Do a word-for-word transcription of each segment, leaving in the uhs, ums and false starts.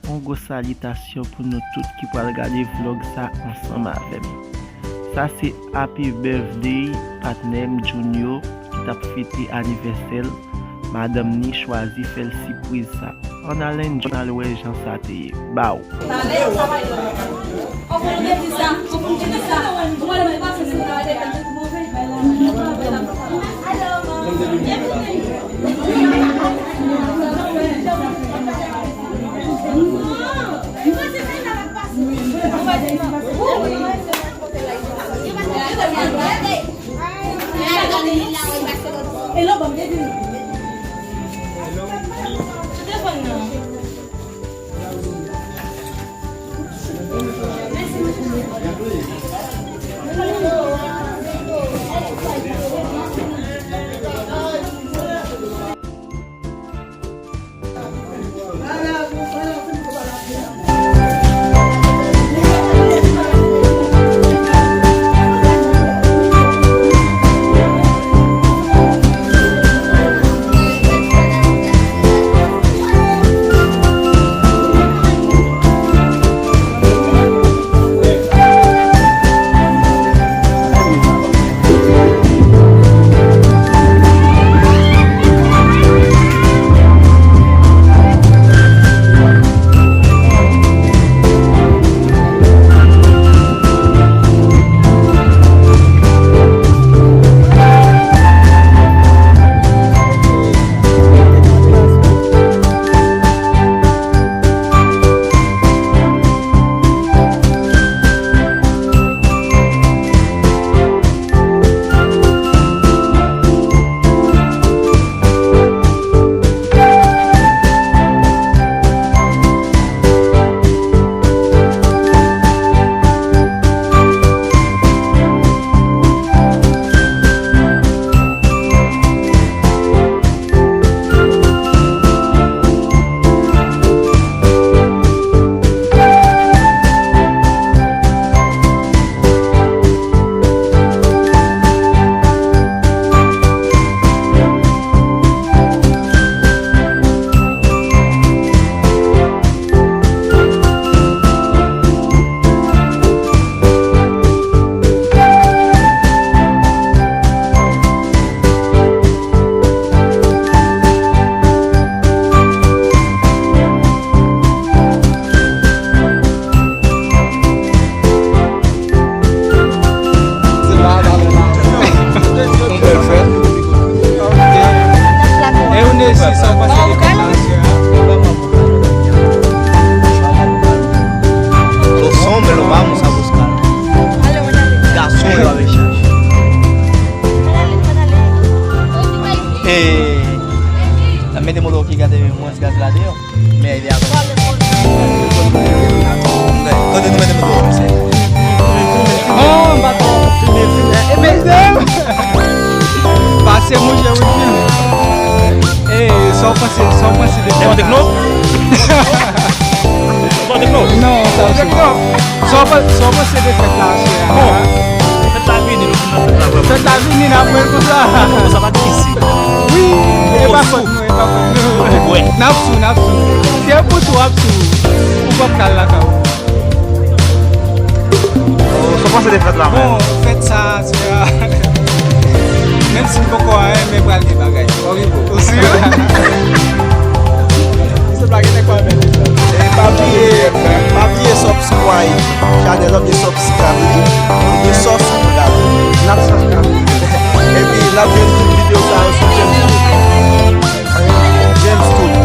Yon gwo salitasyon pou nou tout ki pral gade vlog sa ansanm avè m. Sa se happy birthday patnè m Junior ki t ap fete anivèsè l. Madanm ni chwazi fè l sipriz sa. Ann al enjoy, ann al wè jan sa te ye. Baw! N ap mete moto ki gate mwens gaz la deyò. Men ede avè m. Kote nou mete moto a, mesye? Oh, m pa t filme, filme. E, mesye! Pase, monchè, wi, filme. E, sa w panse, sa w panse de... E, Montekno? Montekno? Non, sa w... Montekno. Sa w pa, sa w panse de fèt la, chè? Bon, fèt la vini, nou fin nan fèt la vrèman. Fèt la vini, n ap wè l konsa. Konsa pa t isi. Wi, e pa fòt nou, e pa fòt nou. N ap sou, n ap sou. Se pou tou ap sou. Ou p ap kal lakay ou. Sa w panse de fèt la, man? Bon, fèt sa, se, menm si m poko anyen, men pral gen bagay. Ou sirye? Se pa gen nèg pa bèl. E pa bliye, pa bliye subscribe chanèl la, oubyen subscribe li, oubyen subscribe. N ap subscribe. Epi, n ap jwenn tout videyo sa yo sou James Studio. James Studio.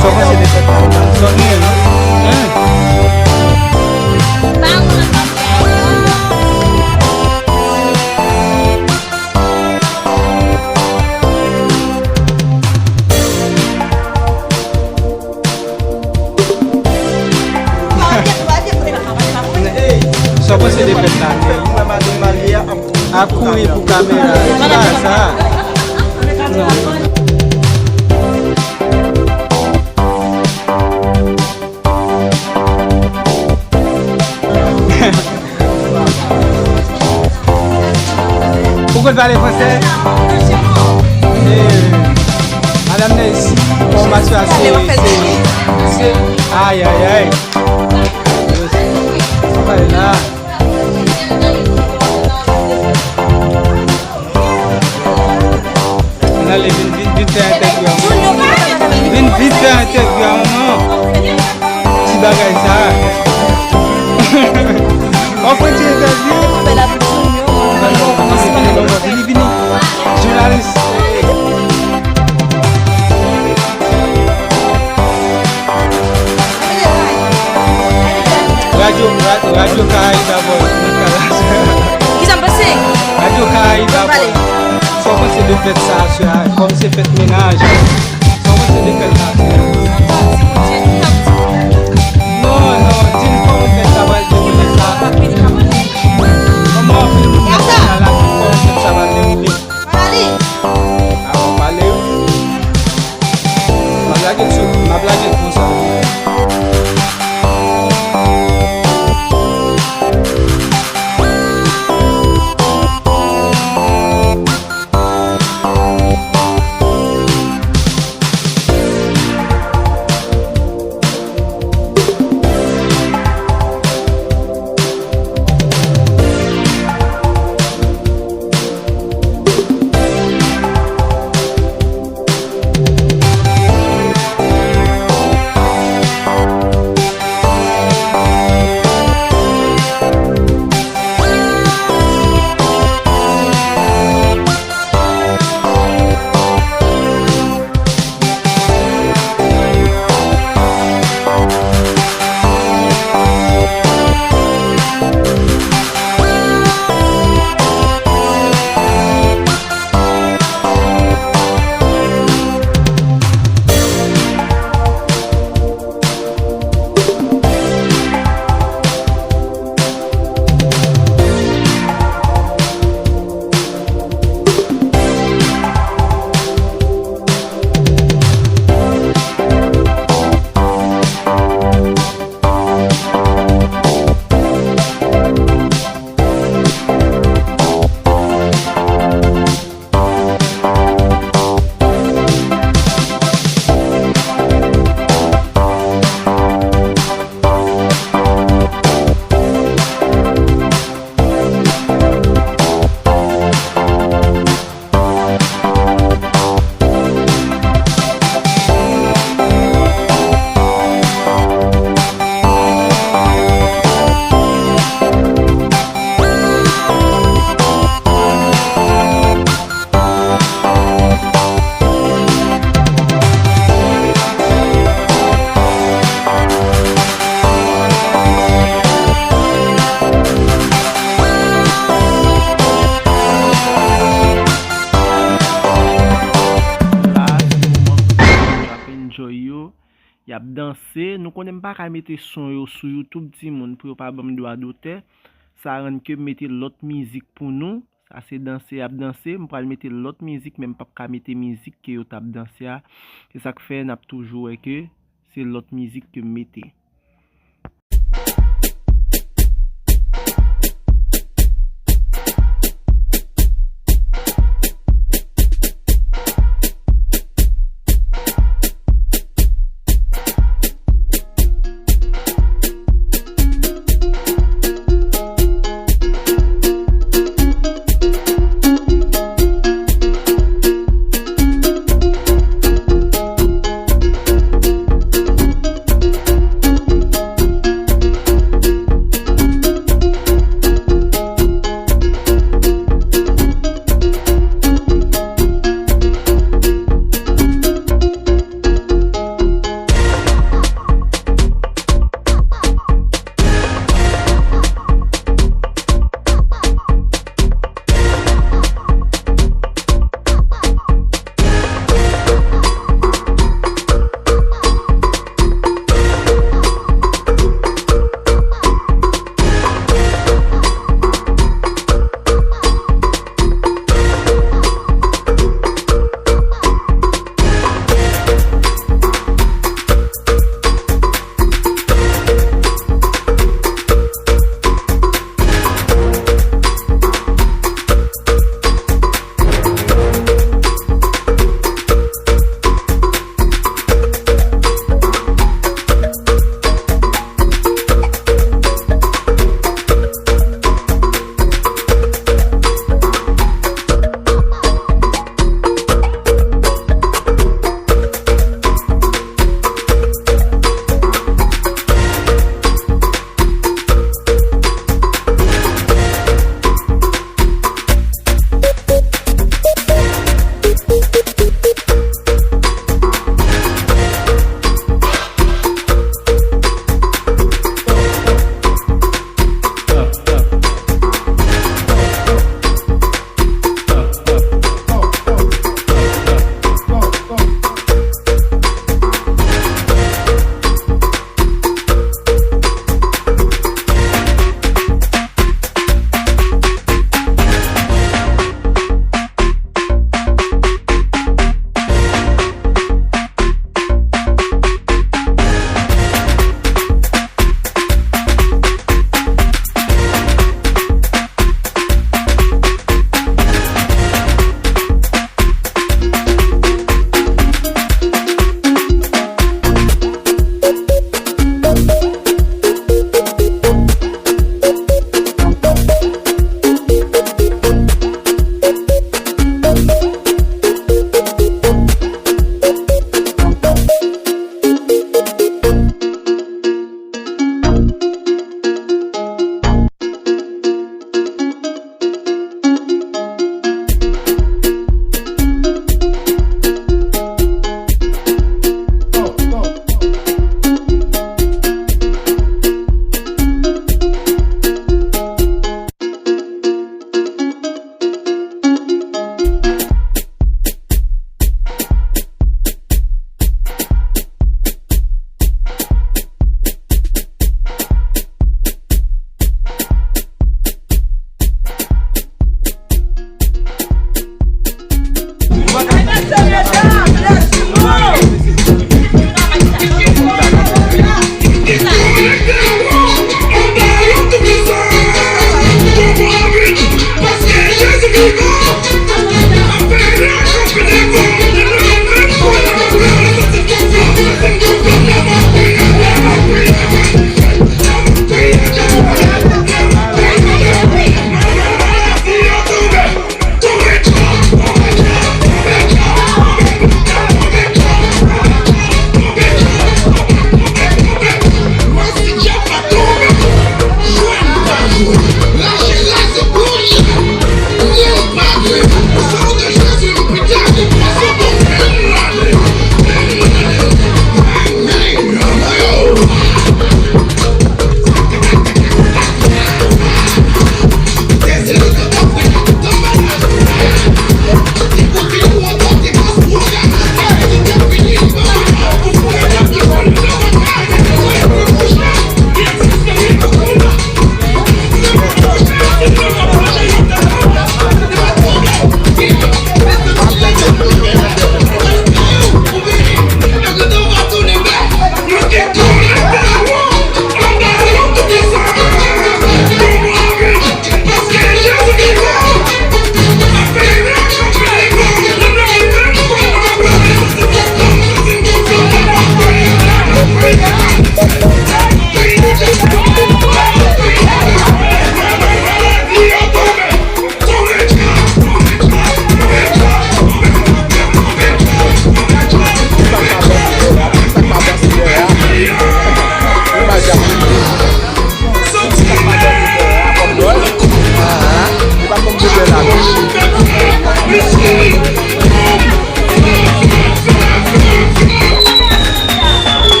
Sa w panse de fèt la? Sa w gen, non? Sa w panse de fèt la? Ap kouri pou kamera. Ki bagay sa? Non. Ou konn pale fransè? Eh, madanm Ney, Ay, ay, ay. Travay la. Ann ale, vin, vin, vin fè entèvyou a manman. Vin, vin fè entèvyou a manman. Ti bagay sa. W ap pran ti entèvyou. Vini, vini. Jounalis. Radyo, ra-, Radyo Karayib avè w nan kay la. Kisa m panse? Radyo Karayib avè w. Sa w panse de fèt sa a, sè a? Kòm se fèt mennaj, sa w panse de fèt sa a, sè a? Non, non, di m kòman fèt sa pral dewoule sa. Kòman anpil moun ap pale la, di m kòman fèt sa pral dewoule. Pale. A, w ap pale wi. M ap lage l sou, m ap lage l konsa. La, se moman k ap enjoy yo. Y ap danse. Nou konnen m pa ka mete son yo sou YouTube, timoun, pou yo pa ban m dwa dotè. Sa rann ke m mete lòt mizik pou nou. Sa se danse y ap danse. M pral mete lòt mizik, men m p ap ka mete mizik ke yo t ap danse a. Se sa k fè n ap toujou wè ke se lòt mizik ke m mete.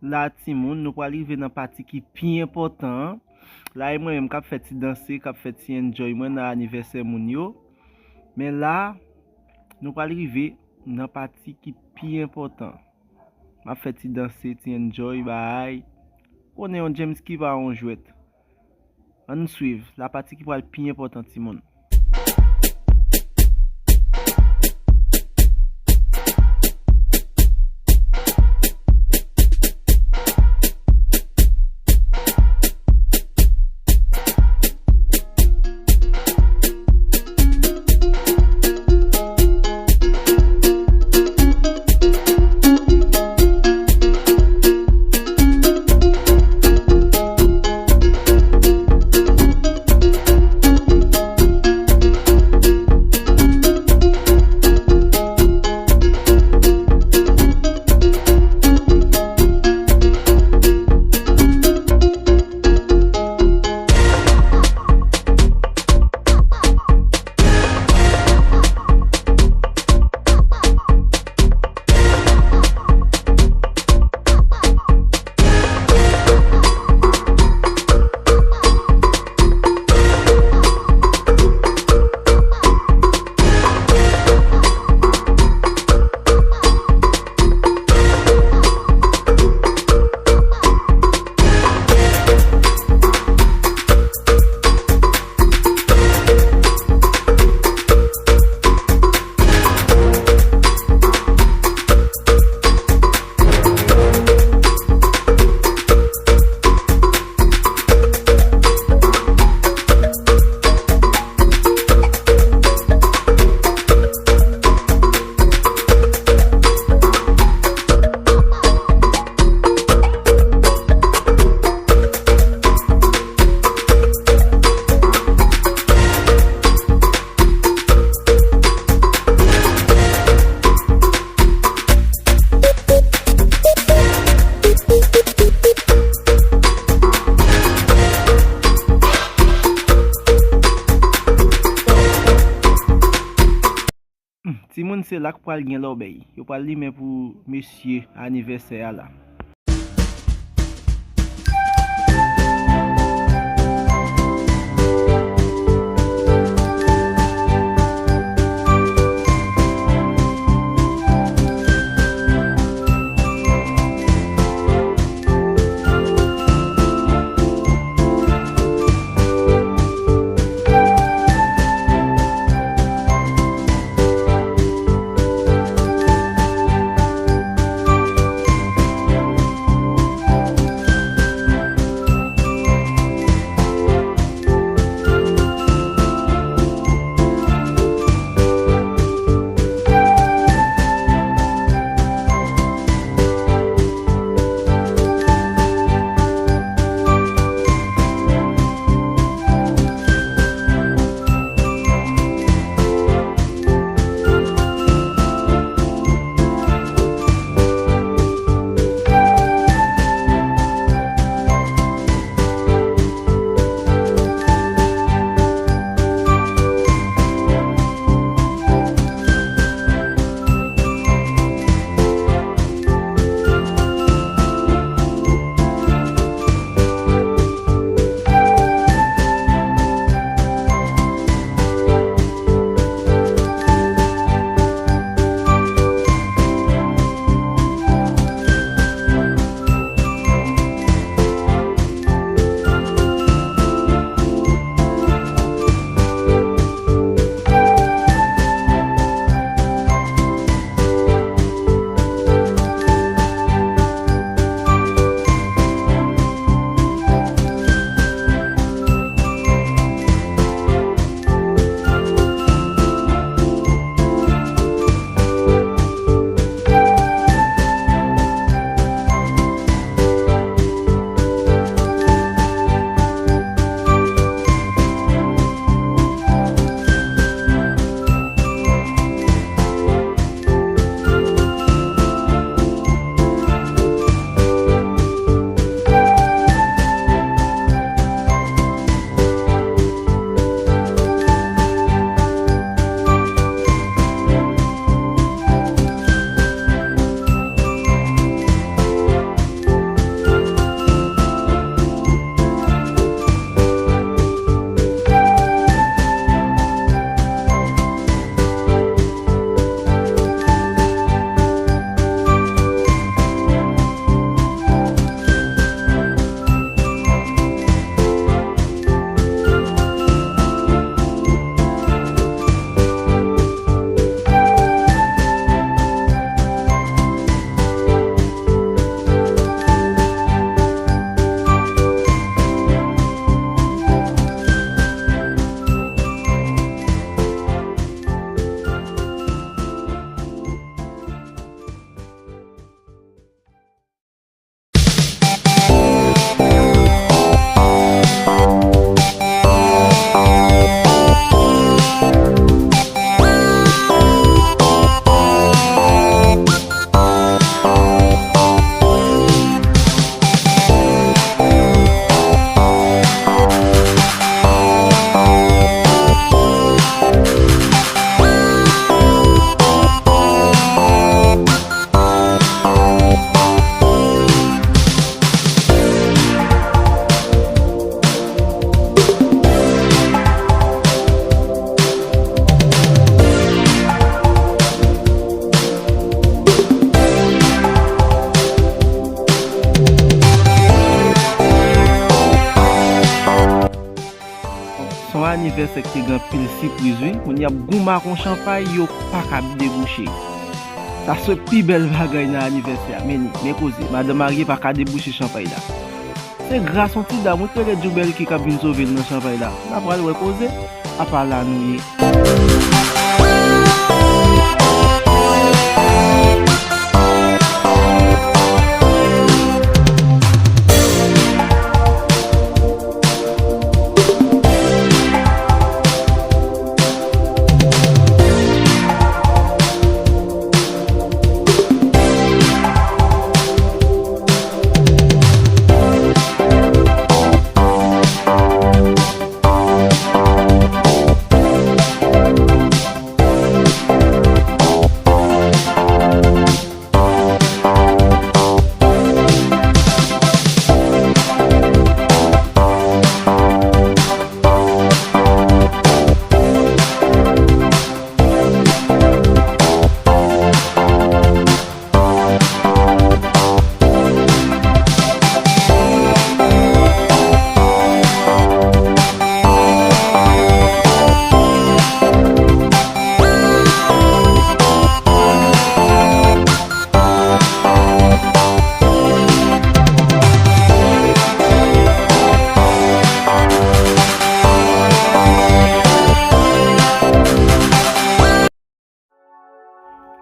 La, timoun, nou pral rive nan pati ki pi enpòtan an. La, e mwen menm k ap fè ti danse, k ap fè ti enjoy mwen nan anivèsè moun yo. Men la, nou pral rive nan pati ki pi enpòtan. M ap fè ti danse, ti enjoy, bay. Konnen yon James ki pa yon jwèt. Ann swiv, la pati ki pral pi enpòtan, timoun. Timoun, se la k pral gen lòbèy. Yo pral limen pou mesye anivèsè a la. Anivèsè ki te gen anpil sipriz, wi. Moun y ap goumen ak yon chanpay, yo pa ka debouche. Sa se pi bèl bagay nan anivèsè a. Men ni, men koze. Madanm marye pa ka debouche chanpay la. Se gras yon ti dam, wi, ki rele Djoubèlki k ap vin sove l nan chanpay la. N a pral wè koze. Apa la nou ye.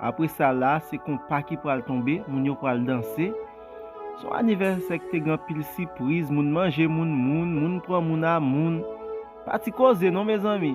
Apre sa la, se konpa ki pral tonbe, moun yo pral danse. Se yon anivèsè ki te gen anpil sipriz, moun manje moun, moun, moun pran moun a moun. Pa ti koze non, mezanmi.